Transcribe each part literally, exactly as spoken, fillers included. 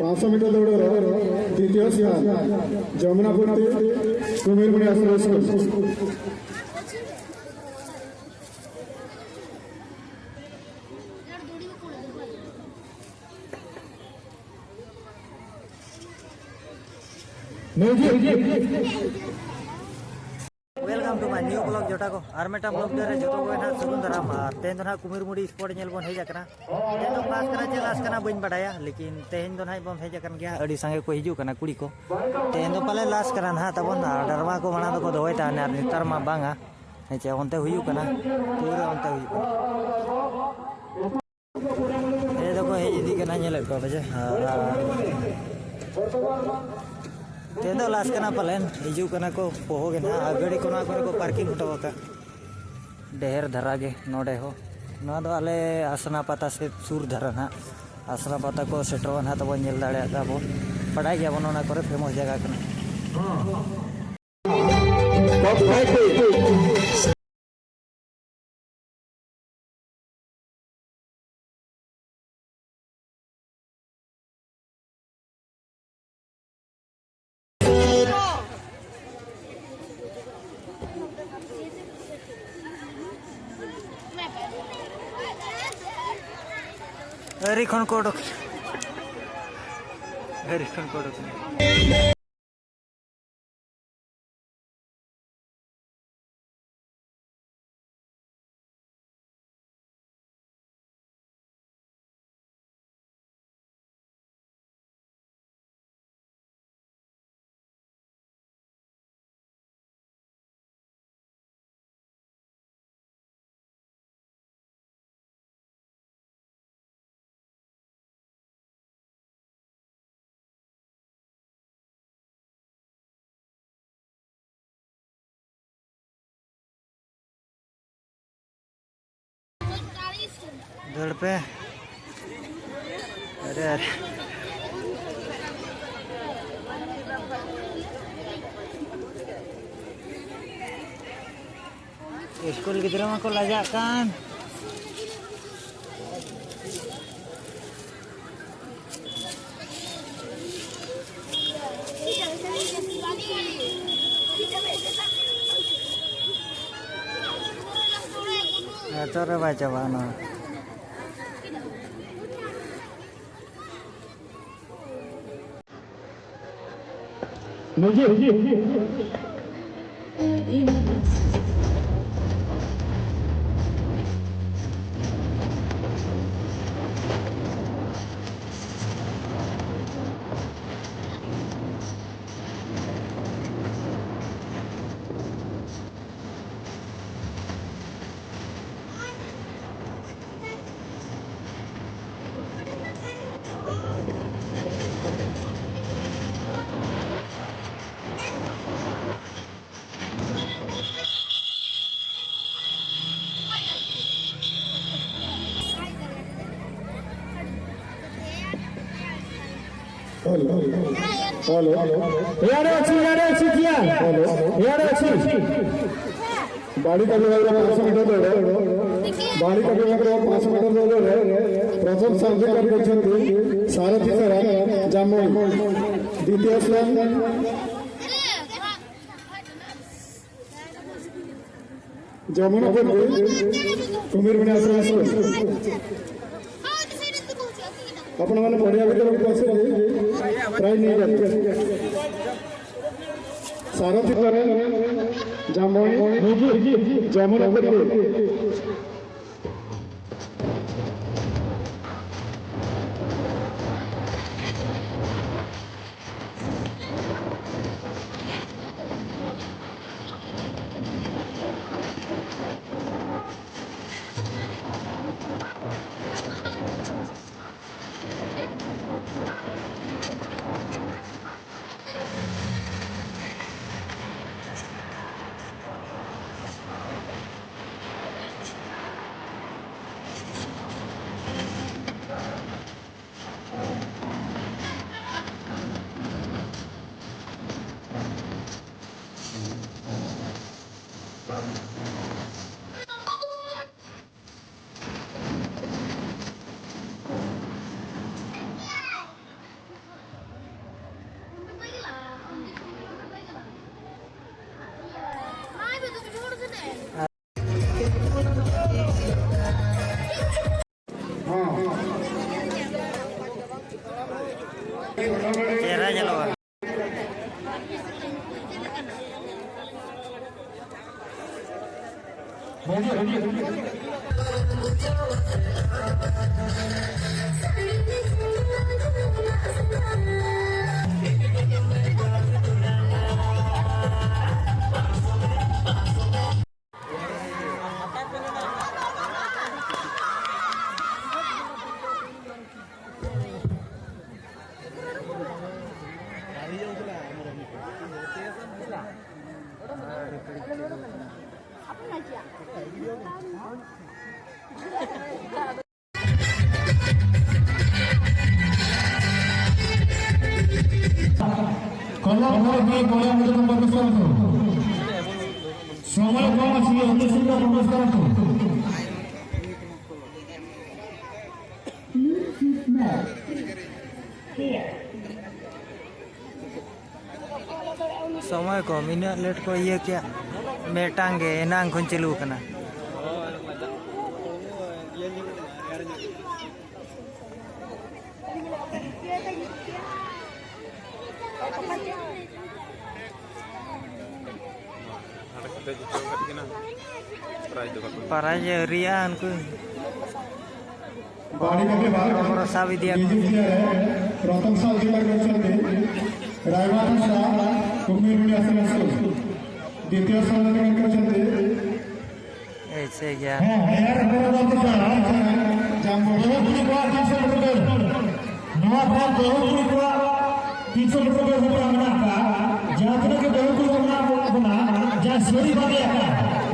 ᱯᱟᱸᱪᱥᱚ ᱢᱤᱴᱟᱨ ᱫᱟᱹᱲ ᱨᱮ ᱫᱤᱛᱤᱭᱚ ᱥᱛᱷᱟᱱ ᱡᱚᱢᱩᱱᱟᱯᱚᱛᱤ ᱠᱩᱢᱤᱨᱢᱩᱱᱤ ᱟᱥᱨᱚᱢ school. Welcome to my new vlog, ᱡᱚᱴᱟ ᱠᱚ᱾ ᱟᱨ ᱢᱤᱫᱴᱟᱝ vlog ᱨᱮ ᱡᱚᱛᱚ ᱠᱚᱜᱮ ᱱᱟᱦᱟᱜ ᱥᱟᱹᱜᱩᱱ ᱫᱟᱨᱟᱢ᱾ ᱟᱨ ᱛᱮᱦᱮᱧ ᱫᱚ ᱱᱟᱦᱟᱜ ᱠᱩᱢᱤᱨ ᱢᱩᱲᱤ spot ᱧᱮᱞ ᱵᱚᱱ ᱦᱮᱡ ᱟᱠᱟᱱᱟ᱾ ᱛᱮᱦᱮᱧ ᱫᱚ class ᱠᱟᱱᱟ ᱪᱮ class ᱠᱟᱱᱟ ᱵᱟᱹᱧ ᱵᱟᱰᱟᱭᱟ, ᱞᱮᱠᱤᱱ ᱛᱮᱦᱮᱧ ᱫᱚ ᱱᱟᱦᱟᱜ ᱵᱚᱱ ᱦᱮᱡ ᱟᱠᱟᱱ ᱜᱮᱭᱟ, ᱟᱹᱰᱤ ᱥᱟᱸᱜᱮ ᱠᱚ ᱦᱤᱡᱩᱜ ᱠᱟᱱᱟ ᱠᱩᱲᱤ ᱠᱚ᱾ ᱛᱮᱦᱮᱧ ᱫᱚ ᱯᱟᱞᱮ class ᱠᱟᱱᱟ ᱱᱟᱦᱟᱜ ᱛᱟᱵᱚᱱ, ᱟᱨ ᱰᱨᱟᱢᱟ ᱠᱚ ᱢᱟᱲᱟᱝ ᱫᱚᱠᱚ ᱫᱚᱦᱚᱭ ᱛᱟᱦᱮᱱᱟ, ᱟᱨ ᱱᱮᱛᱟᱨ ᱢᱟ ᱵᱟᱝᱟ᱾ ᱦᱮᱸ ᱪᱮ, ᱚᱱᱛᱮ ᱦᱩᱭᱩᱜ ᱠᱟᱱᱟ, ᱯᱩᱨᱟᱹ ᱚᱱᱛᱮ ᱦᱩᱭᱩᱜ ᱠᱟᱱᱟ᱾ ᱦᱮᱡ ᱫᱚᱠᱚ ᱦᱮᱡ ᱤᱫᱤᱜ ᱠᱟᱱᱟ, ᱧᱮᱞᱮᱫ ᱠᱚᱣᱟ ᱯᱮ ᱡᱮ᱾ ᱛᱮᱦᱮᱧ ᱫᱚ class ᱠᱟᱱᱟ ᱯᱟᱞᱮᱱ, ᱦᱤᱡᱩᱜ ᱠᱟᱱᱟ ᱠᱚ, ᱯᱚᱦᱚ ᱜᱮ ᱱᱟᱦᱟᱜ, ᱟᱨ ᱜᱟᱹᱰᱤ ᱠᱚ ᱱᱚᱣᱟ ᱠᱚᱨᱮ ᱠᱚ parking ᱦᱚᱴᱚ ᱟᱠᱟᱫ᱾ ᱰᱷᱮᱨ ᱫᱷᱟᱨᱟ ᱜᱮ ᱱᱚᱰᱮ ᱦᱚᱸ᱾ ᱱᱚᱣᱟ ᱫᱚ ᱟᱞᱮ ᱟᱥᱱᱟ ᱯᱟᱛᱟ ᱥᱮᱫ ᱥᱩᱨ ᱫᱷᱟᱨᱟ ᱱᱟᱦᱟᱜ᱾ ᱟᱥᱱᱟ ᱯᱟᱛᱟ ᱠᱚ ᱥᱮᱴᱮᱨᱚᱜᱼᱟ ᱱᱟᱦᱟᱜ, ᱛᱟᱵᱚᱱ ᱧᱮᱞ ᱫᱟᱲᱮᱭᱟᱜ ᱜᱮᱭᱟ ᱵᱚᱱ, ᱵᱟᱰᱟᱭ ᱜᱮᱭᱟᱵᱚᱱ ᱚᱱᱟ ᱠᱚᱨᱮ famous ᱡᱟᱭᱜᱟ ᱠᱟᱱᱟ᱾ ᱟᱹᱨᱤ ᱠᱷᱚᱱ ᱠᱚ ᱚᱰᱚᱠ, ᱟᱹᱨᱤ ᱠᱷᱚᱱ ᱠᱚ ᱚᱰᱚᱠ᱾ ᱫᱟᱹᱲ ᱯᱮ᱾ ᱟᱨᱮ, ᱟᱨᱮ᱾ ᱥᱠᱩᱞ ᱜᱤᱫᱽᱨᱟᱹ ᱢᱟᱠᱚ ᱞᱟᱡᱟᱜ ᱠᱟᱱ᱾ ᱪᱚᱨ ᱨᱮ ᱵᱟᱭ ᱪᱟᱵᱟᱜᱼᱟ ᱱᱚᱣᱟ᱾ Hello, hello. यार अच्छी, यार अच्छी किया। हेलो। यार अच्छी। बाड़ी का जो है, पाँच सौ मीटर दौड़ है। बाड़ी का जो है, पाँच सौ मीटर दौड़ है। प्रथम सारथी कर देछन्ती सारथी सर जामोई। द्वितीय स्थान जमुनापुर कुमिरबेणी आश्रम स्कूल। ଆପଣମାନେ ପଢ଼ିବା ଭିତରେ ଉପସ୍ଥିତ ହୋଇ ପ୍ରାଇଜ୍ ନେଇଯାଆନ୍ତୁ। ସାରଥି କରେ ଜମୁଇ, ଜମୁନାପୁର। କଲମ ଧରିକି ଗଣିଆ ମୂଲ୍ୟ ନମ୍ବର ବିସ୍ତାରନ୍ତୁ। ସମୟ କମ୍ ଅଛି, ଅତି ଶୀଘ୍ର ପ୍ରବେଶ କରନ୍ତୁ। ᱥᱚᱢᱚᱭ ᱠᱚ ᱢᱤᱱᱟᱹᱜ ᱞᱮᱴ ᱠᱚ ᱤᱭᱟᱹ ᱠᱮᱜᱼᱟ᱾ ᱢᱤᱫᱴᱟᱝ ᱜᱮ ᱮᱱᱟᱝ ᱠᱷᱚᱱ ᱪᱟᱹᱞᱩ ᱟᱠᱟᱱᱟ᱾ ᱯᱨᱟᱭᱤᱡᱽ ᱟᱹᱣᱨᱤᱭᱟᱜᱼᱟ ᱩᱱᱠᱩ᱾ ᱵᱚᱲ ᱥᱟᱵ ᱤᱫᱤᱭᱟ ᱠᱚ᱾ ରତନ ସାହୁ ଜିଲ୍ଲା କରିଛନ୍ତି। ରାୟଗଡ଼ା ଜିଲ୍ଲା କୁମ୍ଭୀରମୁଣ୍ଡି ଆଶ୍ରମ ସ୍କୁଲ ଦ୍ୱିତୀୟ ସ୍ଥାନରେ ରହିଛନ୍ତି। ᱮᱭᱥᱮ ᱜᱮᱭᱟ᱾ ᱦᱮᱸ, ᱮᱭᱟᱨ ᱯᱚᱨᱚᱵᱚᱨᱛᱤ ᱠᱟᱞ ᱡᱟᱢᱵᱚ ᱵᱟᱹᱦᱩ ᱠᱩᱲᱤ ᱠᱚᱣᱟᱜ ᱛᱤᱱᱥᱚ ᱢᱤᱴᱟᱨ ᱫᱟᱹᱲ᱾ ᱱᱚᱣᱟ ᱠᱷᱚᱱ ᱵᱟᱹᱦᱩ ᱠᱩᱲᱤ ᱠᱚᱣᱟᱜ ᱛᱤᱱᱥᱚ ᱢᱤᱴᱟᱨ ᱫᱟᱹᱲ ᱦᱮᱯᱨᱟᱣ ᱢᱮᱱᱟᱜ ᱟᱠᱟᱫ᱾ ᱡᱟᱦᱟᱸ ᱛᱤᱱᱟᱹᱜ ᱜᱮ ᱵᱟᱹᱦᱩ ᱠᱩᱲᱤ ᱠᱚ ᱢᱮᱱᱟᱜ ᱵᱚᱱᱟ, ᱡᱟᱦᱟᱸ ᱥᱟᱹᱲᱤ ᱵᱟᱸᱫᱮ ᱟᱠᱟᱫ,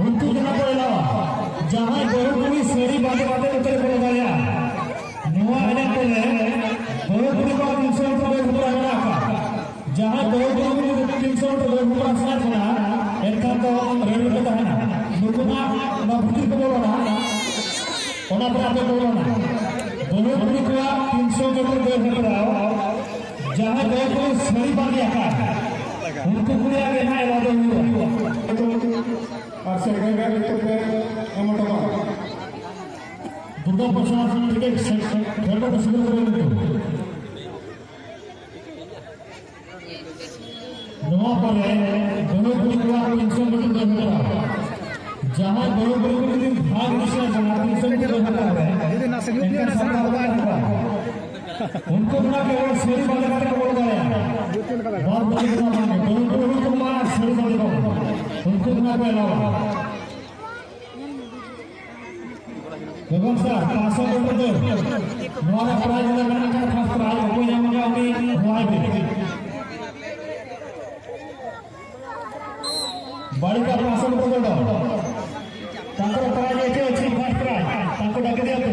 ᱩᱱᱠᱩ ᱜᱮ ᱱᱟᱜ ᱠᱚ ᱮᱞᱟᱣᱟ᱾ ᱡᱟᱦᱟᱸᱭ ᱵᱟᱹᱦᱩ ᱠᱩᱲᱤ ᱥᱟᱹᱲᱤ ᱵᱟᱸᱫᱮ ᱠᱟᱛᱮ ᱱᱚᱛᱮ ᱨᱮ ᱵᱚᱞᱚ ᱫᱟᱲᱮᱭᱟᱜᱼᱟ᱾ ᱱᱚᱣᱟ ᱮᱱᱮᱡ ᱛᱮ ᱵᱟᱹᱦᱩ ᱠᱩᱲᱤ ᱠᱚᱣᱟᱜ ᱛᱤᱱᱥᱚ ᱢᱤᱴᱟᱨ ᱫᱟᱹᱲ ᱦᱮᱯᱨᱟᱣ ᱢᱮᱱᱟᱜ ᱟᱠᱟᱫ᱾ ᱡᱟᱦᱟᱸᱭ ᱵᱟᱹᱦᱩ ᱠᱩᱲᱤ ᱠᱚ ᱡᱩᱫᱤ ᱛᱤᱱᱥᱚ ᱢᱤᱴᱟᱨ ᱫᱟᱹᱲ ᱦᱮᱯᱨᱟᱣ ᱥᱟᱱᱟᱭᱮᱫ ᱵᱚᱱᱟ, ᱮᱱᱠᱷᱟᱱ ᱫᱚ ᱨᱮᱰᱤ ᱨᱮ ᱛᱟᱦᱮᱱᱟ᱾ ᱱᱩᱠᱩ ᱢᱟ ᱱᱚᱣᱟ ᱵᱷᱤᱛᱤᱨ ᱠᱚ ᱵᱚᱞᱚᱱᱟ, ᱚᱱᱟ ᱯᱚᱨᱮ ᱟᱯᱮ ᱠᱚ ᱵᱚᱞᱚᱱᱟ᱾ ᱵᱟᱹᱦᱩ ᱠᱩᱲᱤ ᱠᱚᱣᱟᱜ ᱛᱤᱱᱥᱚ ᱢᱤᱴᱟᱨ ᱫᱟᱹᱲ ᱦᱮᱯᱨᱟᱣ, ᱡᱟᱦᱟᱸᱭ ᱵᱟᱹᱦᱩ ᱠᱩᱲᱤ ᱥᱟᱹᱲᱤ ᱵᱟᱸᱫᱮ ᱟᱠᱟᱫ, ᱩᱱᱠᱩ ᱠᱩᱲᱤᱭᱟᱜ ᱜᱮ ᱱᱟᱦᱟᱜ ᱮᱞᱟᱣ ᱫᱚ ᱦᱩᱭᱩᱜᱼᱟ᱾ ᱟᱨ ᱥᱮᱨᱮᱧ ᱨᱮ ᱱᱤᱛᱚᱜ ᱯᱮ ᱮᱢ ᱦᱚᱴᱚ ᱠᱟᱜᱼᱟ᱾ ᱫᱩᱨᱜᱟ ᱯᱨᱚᱥᱟᱫᱽ ᱴᱤᱠᱤᱴ ᱥᱮ-, ᱠᱷᱮᱞᱳᱰ ᱥᱩᱵᱤᱫᱷᱟ ᱠᱚ ᱮᱢ ᱦᱚᱴᱚ᱾ ᱱᱚᱣᱟ ᱯᱚᱨᱮ ᱵᱟᱹᱦᱩ ᱠᱩᱲᱤ ᱠᱚᱣᱟᱜ ᱛᱤᱱᱥᱚ ᱢᱤᱴᱟᱨ ᱫᱟᱹᱲ ᱦᱮᱯᱨᱟᱣ᱾ ᱡᱟᱦᱟᱸᱭ ᱵᱚᱲᱚ ᱵᱚᱲᱚ ᱠᱚ ᱡᱩᱫᱤ ᱵᱷᱟᱜᱽ ᱦᱤᱥᱟᱹ ᱡᱟᱦᱟᱸ ᱛᱤᱥ ᱦᱚᱸ ᱡᱩᱫᱤ ᱦᱟᱛᱟᱣ ᱨᱮ, ᱮᱱᱠᱷᱟᱱ ᱥᱟᱱᱛᱟᱲ ᱵᱟᱭ ᱦᱩᱭᱩᱜᱼᱟ᱾ ᱩᱱᱠᱩ ᱚᱱᱟ ᱠᱮᱵᱚᱞ ᱥᱟᱹᱲᱤ ᱵᱟᱸᱫᱮ ᱠᱟᱛᱮ ᱠᱚ ᱵᱚᱞᱚ ᱫᱟᱲᱮᱭᱟᱜᱼᱟ᱾ ᱵᱟᱫ ᱵᱟᱹᱠᱤ ᱫᱚ ᱵᱟᱝ, ᱵᱚᱲᱚ ᱵᱚᱲᱚ ᱠᱚ ᱢᱟ ᱥᱟᱹᱲᱤ ᱵᱟᱸᱫᱮ ᱠᱚ, ᱩᱱᱠᱩ ᱚᱱᱟ ᱠᱚ ᱮᱞᱟᱣᱟ᱾ ᱵᱮᱜᱚᱢ ᱥᱟᱨ, ᱯᱟᱸᱪᱥᱚ ᱢᱤᱴᱟᱨ ᱫᱟᱹᱲ, ᱱᱚᱣᱟ ᱨᱮ ᱯᱨᱟᱭᱤᱡᱽ ᱨᱮ ᱢᱮᱱᱟᱜ ᱠᱷᱟᱱ ᱯᱷᱟᱥᱴ ᱯᱨᱟᱭᱤᱡᱽ, ᱚᱠᱚᱭ ᱧᱟᱢ ᱠᱟᱜᱼᱟ ᱩᱱᱤ ᱱᱚᱣᱟ ᱵᱤᱱ᱾ ᱵᱟᱲᱤᱠᱟ ᱯᱟᱸᱪᱥᱚ ᱢᱤᱴᱟᱨ ᱫᱟᱹᱲ, ତାଙ୍କର ପ୍ରାଇଜ୍ ଏଠି ଅଛି, ଫାଷ୍ଟ ପ୍ରାଇଜ୍, ତାଙ୍କୁ ଡାକି ଦିଅନ୍ତୁ।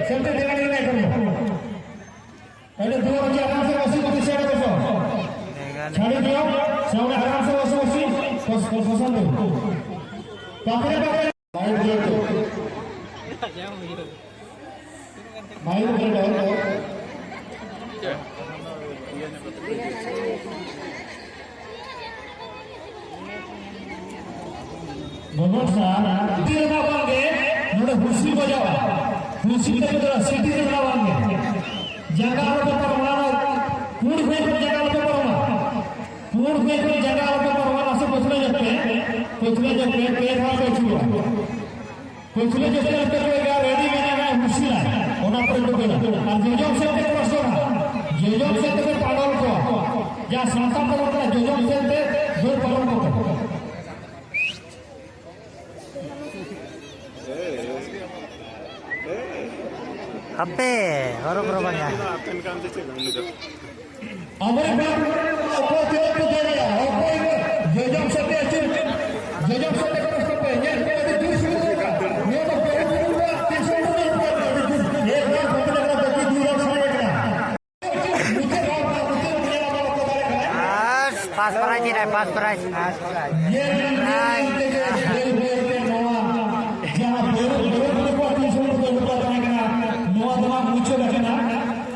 ସେମିତି ଡେଗାଡ଼ି ନାଇଁ କରିବ। ଏଠି ଦୂର ଅଛି, ଆରାମସେ ବସି ବସି ସିଆଡ଼େ ବସ। ଛାଡ଼ି ଦିଅ, ସେମାନେ ଆରାମସେ ବସି ବସି ବସ-, ବସ-, ବସନ୍ତୁ। ପାଖରେ ପାଖରେ ଲାଇଟ୍ ଦିଅନ୍ତୁ। ମାଇକ୍ ଧରି ଡର ଡର। ᱵᱚᱵᱚᱱ ᱥᱟᱨ, ᱛᱤ ᱨᱮᱱᱟᱜ ᱵᱟᱝ ᱜᱮ, ᱱᱚᱰᱮ ᱦᱩᱥᱤ ᱵᱟᱡᱟᱣᱟ᱾ ᱦᱩᱥᱤ ᱛᱮ ᱵᱟᱡᱟᱣᱟ, ᱥᱤᱴᱤ ᱨᱮᱱᱟᱜ ᱵᱟᱝ ᱜᱮ᱾ ᱡᱟᱸᱜᱟ ᱟᱞᱚᱯᱮ ᱯᱟᱨᱚᱢᱟ, ᱯᱩᱸᱰ ᱦᱩᱭ ᱠᱷᱚᱱ ᱡᱟᱸᱜᱟ ᱟᱞᱚᱯᱮ ᱯᱟᱨᱚᱢᱟ᱾ ᱯᱩᱸᱰ ᱦᱩᱭ ᱠᱷᱚᱱ ᱡᱟᱸᱜᱟ ᱟᱞᱚᱯᱮ ᱯᱟᱨᱚᱢᱟ, ᱱᱟᱥᱮ ᱯᱟᱹᱪᱷᱞᱟᱹ ᱧᱚᱜ ᱯᱮ, ᱯᱟᱹᱪᱷᱞᱟᱹ ᱧᱚᱜ ᱯᱮ, ᱯᱮ ᱫᱷᱟᱣ ᱯᱮ ᱟᱹᱪᱩᱨᱚᱜᱼᱟ᱾ ᱯᱟᱹᱪᱷᱞᱟᱹ ᱡᱚᱥᱮ ᱞᱮᱠᱟ ᱠᱚ ᱮᱜᱟ ᱨᱮᱰᱤ ᱢᱮᱱᱟᱜᱼᱟ, ᱦᱩᱥᱤᱞᱟ, ᱚᱱᱟ ᱠᱚᱨᱮ ᱠᱚ ᱫᱟᱹᱲᱟ᱾ ᱟᱨ ᱡᱚᱡᱚᱢ ᱥᱮᱫ ᱛᱮ ᱠᱚ ᱥᱚᱨᱟ, ᱡᱚᱡᱚᱢ ᱥᱮᱫ ᱛᱮᱠᱚ ᱯᱟᱜᱚᱞ ᱠᱚᱣᱟ᱾ ᱡᱟ ᱥᱟᱱᱛᱟᱲ ᱠᱚ ᱢᱮᱛᱟᱜᱼᱟ, ᱡᱚᱡᱚᱢ ᱥᱮᱫ ᱛᱮ ᱫᱟᱹᱲ ᱯᱟᱨᱚᱢ ᱠᱚ ᱠᱟᱱᱟ᱾ ᱦᱟᱯᱮ, ᱦᱚᱨᱚ ᱵᱚᱨᱚ ᱵᱟᱝᱟ᱾ ᱟᱵᱚᱨᱮᱱ ᱚᱠᱚᱭ ᱛᱤᱱᱟᱹᱜ ᱠᱚ ᱫᱟᱹᱲ ᱮᱫᱟ, ᱚᱠᱚᱭ ᱡᱚᱡᱚᱢ ᱥᱮᱫ ᱛᱮ ᱟᱹᱪᱩᱨ, ᱡᱚᱡᱚᱢ ᱥᱮᱫ ᱛᱮ ᱠᱚ ᱥᱮᱫ ᱛᱮ ᱧᱮᱞ ᱠᱚ ᱟᱹᱰᱤ ᱡᱳᱨ ᱥᱮ ᱠᱚ ᱫᱟᱹᱲ ᱮᱫᱟ᱾ ᱱᱤᱭᱟᱹ ᱫᱚ ᱵᱟᱹᱦᱩ ᱠᱩᱲᱤ ᱠᱚᱣᱟᱜ ᱛᱤᱥ ᱦᱚᱸ ᱵᱟᱹᱱᱩᱜ ᱠᱚᱣᱟ, ᱟᱹᱰᱤ ᱡᱳᱨ᱾ ᱮᱠ ᱵᱟᱨ ᱵᱟᱹᱵᱩ ᱛᱟᱠᱚ ᱵᱟᱹᱠᱤ ᱫᱩᱭ ᱦᱚᱲ ᱥᱟᱨᱮᱡ ᱟᱠᱟᱱᱟ᱾ ᱢᱩᱪᱟᱹᱫ ᱨᱟᱣᱩᱱᱰ ᱠᱟᱱᱟ, ᱢᱩᱪᱟᱹᱫ ᱨᱟᱣᱩᱱᱰ ᱧᱮᱞ ᱟᱵᱚᱱ ᱚᱠᱚᱭ ᱫᱟᱲᱮᱭᱟᱜ ᱠᱟᱱᱟᱭ᱾ ᱟᱨ ᱯᱷᱟᱥᱴ ᱯᱨᱟᱭᱤᱡᱽ ᱮᱱᱟᱭ, ᱯᱷᱟᱥᱴ ᱯᱨᱟᱭᱤᱡᱽ᱾ ᱧᱮᱞ, ᱧᱮᱞ ᱛᱮᱜᱮ